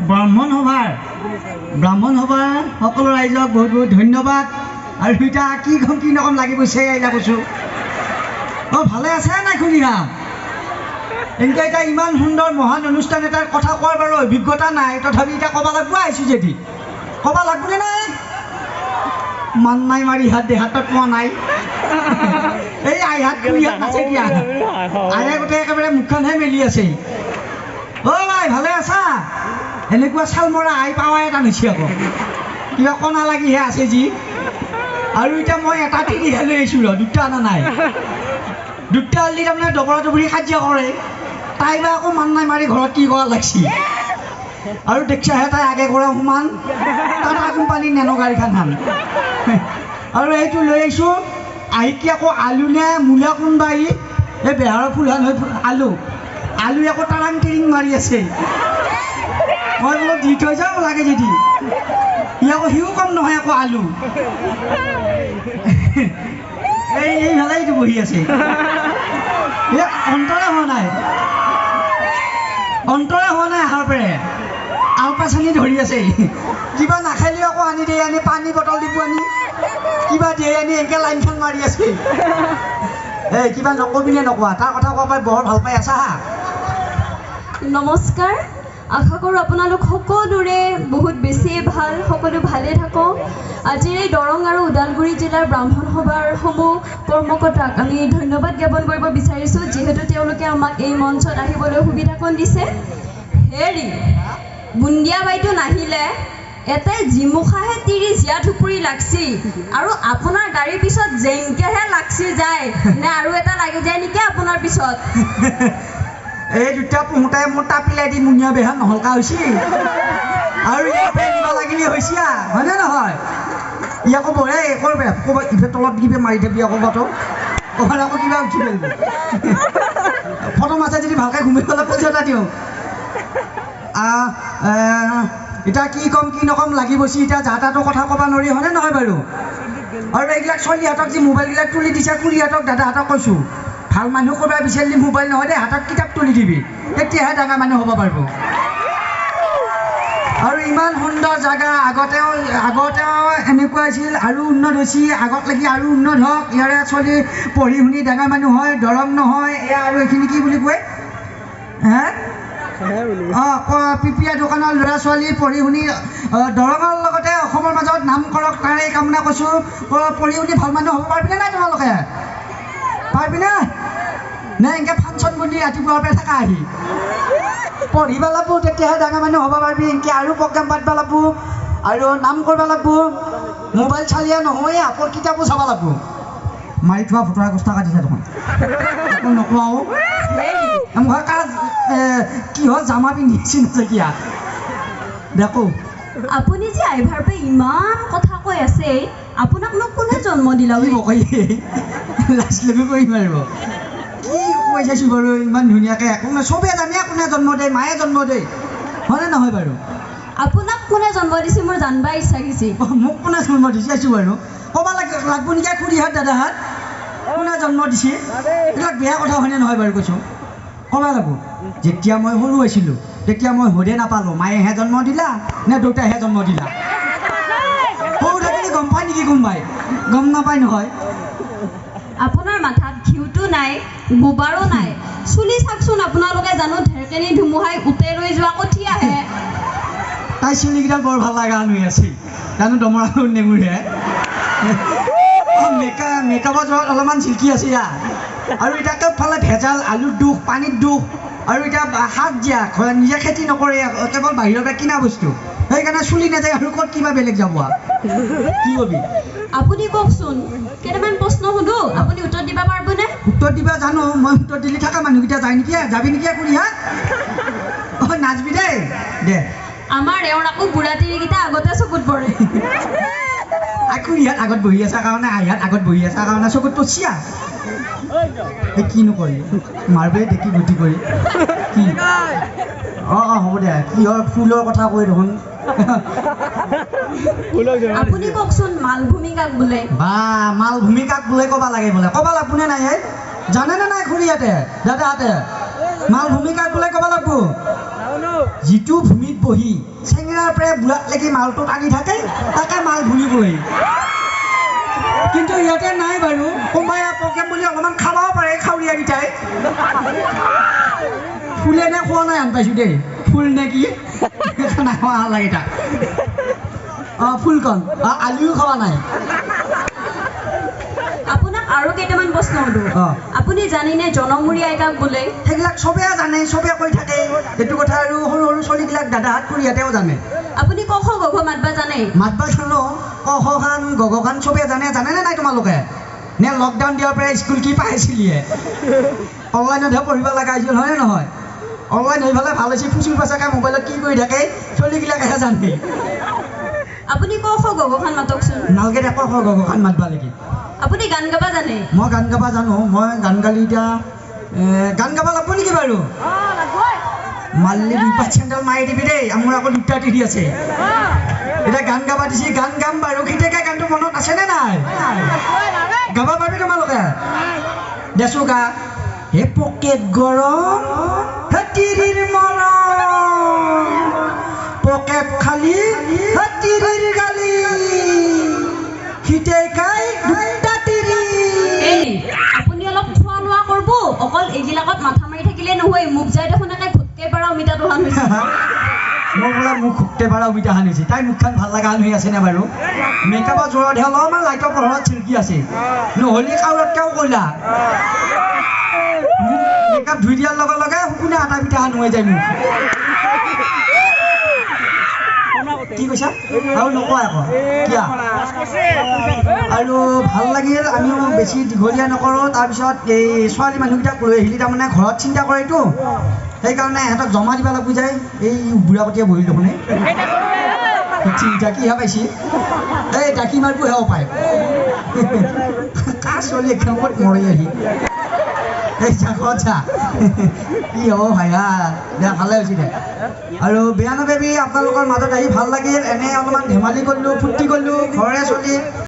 ব্ৰাহ্মণ সভাৰ সকলো ৰাইজক বহুত বহুত ধন্যবাদ। আৰু এতিয়া কি ক'ম কি নকম লাগি গৈছে আহিলা কৈছোঁ। অঁ, ভালে আছে নাই খুৰীহা? এনেকৈ এতিয়া ইমান সুন্দৰ মহান অনুষ্ঠান এটাৰ কথা কোৱাৰ বাৰু অভিজ্ঞতা নাই, তথাপি এতিয়া ক'ব লাগিব আহিছোঁ যদি ক'ব লাগিবনে নাই? মান নাই মাৰি হাত দেহাতত পোৱা নাই। এই আইহাত খুৰীহাত নাছে দিয়া, আয়ে গোটেই একেবাৰে মুখখনহে মেলি আছে। অ' ভাই ভালে আছা? এনেকুৱা চাল মৰা আই পাৱাই টান হৈছে আকৌ, কিবা কণা লাগিহে আছে যি। আৰু এতিয়া মই এটা তিৰিহে লৈ আহিছোঁ ৰ, দুটা অনা নাই। দুটা আনলি তাৰমানে দবৰা দবৰি কাজিয়া কৰে। তাই বা আকৌ মান নাই মাৰি ঘৰত কি কৰা লাগছি। আৰু দেখছাহে তাই আগে কৰা সমান টাটা কোম্পানীৰ নেনো গাড়ীখন হান। আৰু এইটো লৈ আহিছোঁ আহি কি আকৌ আলু নে মূলা কোনবা ই এই বেহাৰৰ ফুলহান হৈ আলু আলু আকৌ টাৰাং টিৰিং মাৰি আছে। মই বোলো দি থৈ যাওঁ লাগে যদি। ই আকৌ সিও কম নহয় আকৌ আলু এই এইফালে এইটো বহি আছে। এই অন্তৰে হোৱা নাই, অন্তৰে হোৱা নাই অহাৰ পৰে আলপা চানি ধৰি আছে। কিবা নাখালেও আকৌ আনি দিয়ে, আনি পানী বটল দিব, আনি কিবা দিয়ে, আনি এনেকৈ লাইনখন মাৰি আছে। এই কিবা নকবি নে নকোৱা? তাৰ কথা ক'ব পাই বৰ ভাল পাই আছা। হা, নমস্কাৰ। আশা কৰোঁ আপোনালোক সকলোৰে বহুত বেছিয়ে ভাল, সকলো ভালে থাকক। আজিৰ এই দৰং আৰু ওদালগুৰি জিলাৰ ব্ৰাহ্মণ সভাৰ সমূহ কৰ্মকৰ্তাক আমি ধন্যবাদ জ্ঞাপন কৰিব বিচাৰিছোঁ, যিহেতু তেওঁলোকে আমাক এই মঞ্চত আহিবলৈ সুবিধাকণ দিছে। হেৰি বুন্দিয়া বাইদেউ নাহিলে এটাই জিমুখাহে তিৰি জীয়া থুপুৰি লাগছি, আৰু আপোনাৰ গাড়ীৰ পিছত জেংকেহে লাগছি যায় নে আৰু এটা লাগি যায় নেকি আপোনাৰ পিছত? এই দুটা পোহোঁতে মোৰ তাপিলাই দি মুনিয়া বেহা নহলকা হৈছে। আৰু ইয়াতে নিব লাগিলে হৈছে, হয়নে নহয়? ই আকৌ বহে কৰবে ক'ৰবাত ইফালে তলত কিবা মাৰি থাকবি আকৌ বটো ক'ৰবাত আকৌ কিবা উঠি পেলিব। ফটো মাছে যদি ভালকৈ ঘুমি পেলাই পইচা এটা দিওঁ। এতিয়া কি ক'ম কি নকম লাগি বছি এতিয়া যা তাতো কথা ক'ব নোৱাৰি, হয়নে নহয় বাৰু? আৰু এইবিলাক ছোৱালীহঁতক যি মোবাইলবিলাক তুলি দিছে, খুৰীহঁতক দাদাহঁতক কৈছোঁ, ভাল মানুহ ক'ৰবাত বিচাৰিলে মোবাইল নহয় দেই, হাতত কিতাপ তুলি দিবি, তেতিয়াহে ডাঙৰ মানুহ হ'ব পাৰিব। আৰু ইমান সুন্দৰ জেগা, আগতেও এনেকুৱা আছিল আৰু উন্নত হৈছে, আগত লাগি আৰু উন্নত হওক। ইয়াৰে ছোৱালী পঢ়ি শুনি ডাঙৰ মানুহ হয়, দৰং নহয় এয়া। আৰু এইখিনি কি বুলি কয় হে? অঁ, পিপিয়া দোকানৰ ল'ৰা ছোৱালী পঢ়ি শুনি দৰঙৰ লগতে অসমৰ মাজত নাম কৰক, তাৰে কামনা কৰিছোঁ। পঢ়ি শুনি ভাল মানুহ হ'ব পাৰিবিনে নাই তোমালোকে? পাৰিবিনে নে এনেকৈ ফাংচন বুলি ৰাতিপুৱাৰ পৰা থাকা আহি পঢ়িব লাগব, তেতিয়াহে ডাঙৰ মানুহ হ'ব পাৰিবি। এনেকৈ আৰু প্ৰগ্ৰাম পাতিব লাগব আৰু নাম কৰিব লাগব। মোবাইল চালিয়া নহয়, আকৌ কিতাপো চাব লাগব। মাৰি থোৱা ফটোৱা গছটা কাটিছে দেখোন, একো নকোৱাও। মই কাৰ কিহত জামা পিন্ধিছি নাচাকিয়া দেখো। আপুনি যে আইভাৰ পৰা ইমান কথা কৈ আছে, আপোনাকনো কোনে জন্ম দিলা? লাজ লাগি কৰি মাৰিব। কি কৈ চাইছোঁ বাৰু ইমান ধুনীয়াকৈ, একো নাই, চবেই জানে কোনে জন্ম দিয়ে, মায়ে জন্ম দিয়ে, হয়নে নহয় বাৰু? আপোনাক কোনে জন্ম দিছে মোৰ জানিব ইচ্ছা গৈছে। মোক কোনে জন্ম দিছে আছোঁ বাৰু ক'ব লাগব নেকি? খুৰীহাত দাদাহাত কোনে জন্ম দিছে? এইবিলাক বেয়া কথা হয়নে নহয় বাৰু কৈছোঁ, ক'ব লাগব। যেতিয়া মই সৰু আছিলোঁ তেতিয়া মই সোধে নাপালোঁ মায়েহে জন্ম দিলা নে দেউতাইহে জন্ম দিলা। সৰু থাকিলে গম পায় নেকি কোনোবাই? গম নাপায় নহয়। আপোনাৰ মাথাত ঘিউটো নাই, গোবাৰো নাই, চুলি চাওকচোন আপোনালোকে জানো ঢেৰকেনি ধুমুহাই উটে লৈ যোৱা কঠীয়াহে। তাই চুলিকেইডাল বৰ ভাল লগা হৈ আছিল, জানো দমৰা নেমুৰহে। মেকআপৰ জগত অলপমান জিলকি আছে ইয়া। আৰু এতিয়া চবফালে ভেজাল, আলুৰ দুখ, পানীৰ দুখ, আৰু এতিয়া শাক দিয়া নিজে খেতি নকৰে, কেৱল বাহিৰৰ পৰা কিনা বস্তু, সেইকাৰণে চুলি নাযায় আৰু ক'ত কিবা বেলেগ যাব। কি কবি আপুনি কওকচোন? কেইটামান প্ৰশ্ন সোধো, আপুনি উত্তৰ দিব পাৰিবনে? উত্তৰ দিবা জানো মই, উত্তৰ দিলি থকা মানুহকেইটা যায় নেকি, যাবি নেকি খুৰীহাত? অঁ, নাচবি দেই দে। আমাৰ এওঁৰ আকৌ বুঢ়া তিৰিকেইটা আগতে চকুত পৰে। খুৰীহাত আগত বহি আছা কাৰণে, আইহাত আগত বহি আছা কাৰণে চকুত পৰছি। এই কি নকৰি মাৰবে দেখি গুটি কৰি কি? অঁ অঁ হ'ব দে। কিহৰ ফুলৰ কথা কৈ দেখোন। আপুনি কওকচোন মালভূমি কাক বোলে? বা মালভূমি কাক বোলে ক'বা লাগে বোলে, ক'বা লাগবনে নাই? হে জানেনে নাই খুৰীহঁতে দাদাহঁতে মালভূমি কাক বোলে ক'বা লাগব? যিটো ভূমিত বহি চেঙেৰাৰ পৰা বুঢ়াক লাগি মালটো টানি থাকে তাকে মাল ভূমি বোলে। কিন্তু ইয়াতে নাই বাৰু, কোনোবাই প্ৰগ্ৰেম বুলি অলপমান খাবও পাৰে, খাউৰীয়াকেইটাই ফুলে নে খোৱা নাই আন পাইছোঁ দেই, ফুল নে কি নাখোৱা লাগে তাক। অঁ ফুলকণ, অঁ আলুও খোৱা নাই। আপোনাক আৰু কেইটামান প্ৰশ্ন সোধো। আপুনি জানেনে জনমূৰি আইতাক বোলে? সেইবিলাক চবে জানে, চবে কৈ থাকে এইটো কথা। আৰু সৰু সৰু ছোৱালীবিলাক দাদাহাত খুৰীহঁতেও জানে। আপুনি ক খ গ ঘ মাতবা জানে? মাতবা জানো, ক খ খান গ ঘ খান চবে জানে। জানেনে নাই তোমালোকে? নে লকডাউন দিয়াৰ পৰাই স্কুল কি পাইছিলিয়ে, অনলাইনতহে পঢ়িব লগা হৈছিল, হয়নে নহয়? অনলাইন হৈ পেলাই ভাল হৈছে, ফুচুৰ পাচাকে মোবাইলত কি কৰি থাকে ছোৱালীবিলাকেহে জানে। আপুনি ক খ গ ঘ খান মাতকচোন। নালগে দে, ক খ গ ঘ খান মাতবা লাগি। আপুনি গান গাবা জানে? মই গান গাবা জানো। মই গান গালি এতিয়া গান গাব লাগব নেকি বাৰু? মাল্লি দুই পাঁচ চেণ্ডেল মাৰি দিবি দেই, মোৰ আকৌ দুটা তিৰি আছে। এতিয়া গান গাবা দিছি, গান গাম বাৰু। কেতিয়াকে গানটো মনত আছেনে নাই? গাবা পাবি তোমালোকে? দেচো গা। হে পকেট গৰম তিৰিৰ মৰম, পকেট খালী তিৰিৰ গালি, খিতে খাই দুটা তিৰি। আপুনি অলপ খোৱা লোৱা কৰিব, অকল এইবিলাকত মাথা মাৰি থাকিলে নহয়। মোক যাই দেখোন একে ঘুটকে পাৰা অমিতাটো হান হৈছে। মই বোলে মোক ঘুটকে পাৰা অমিতা হান হৈছে। তাই মুখখন ভাল লগা হান হৈ আছেনে বাৰু? মেকআপৰ জোৰতহে অলপমান লাইটৰ পোহৰত চিল্কি আছে, নহ'লে কাউৰতকেও কলা। মেকআপ ধুই দিয়াৰ লগে লগে শুকুনে আটা পিঠা হান হৈ যায় মোক। কি কৈছা আৰু নকোৱা আকৌ কিয়া? আৰু ভাল লাগিল, আমিও বেছি দীঘলীয়া নকৰোঁ। তাৰপিছত এই ছোৱালী মানুহকেইটাক লৈ আহিলি তাৰমানে ঘৰত চিন্তা কৰেতো, সেইকাৰণে ইহঁতক জমা দিব লাগিব যায়। এই বুঢ়াকটীয়া বহিল দেখোন, চিন্তা কিহে পাইছি, এই ডাকি মাৰিবহে পায়। কা ছোৱালী একদমত মৰি আহি এই যা ঘৰত যা, কি হ'ব ভাইয়া দে, ভালে হৈছে দে। আৰু বেয়া নাপাবি, আপোনালোকৰ মাজত আহি ভাল লাগিল। এনেই অলপমান ধেমালি কৰিলোঁ, ফূৰ্তি কৰিলোঁ, ঘৰৰে চলি।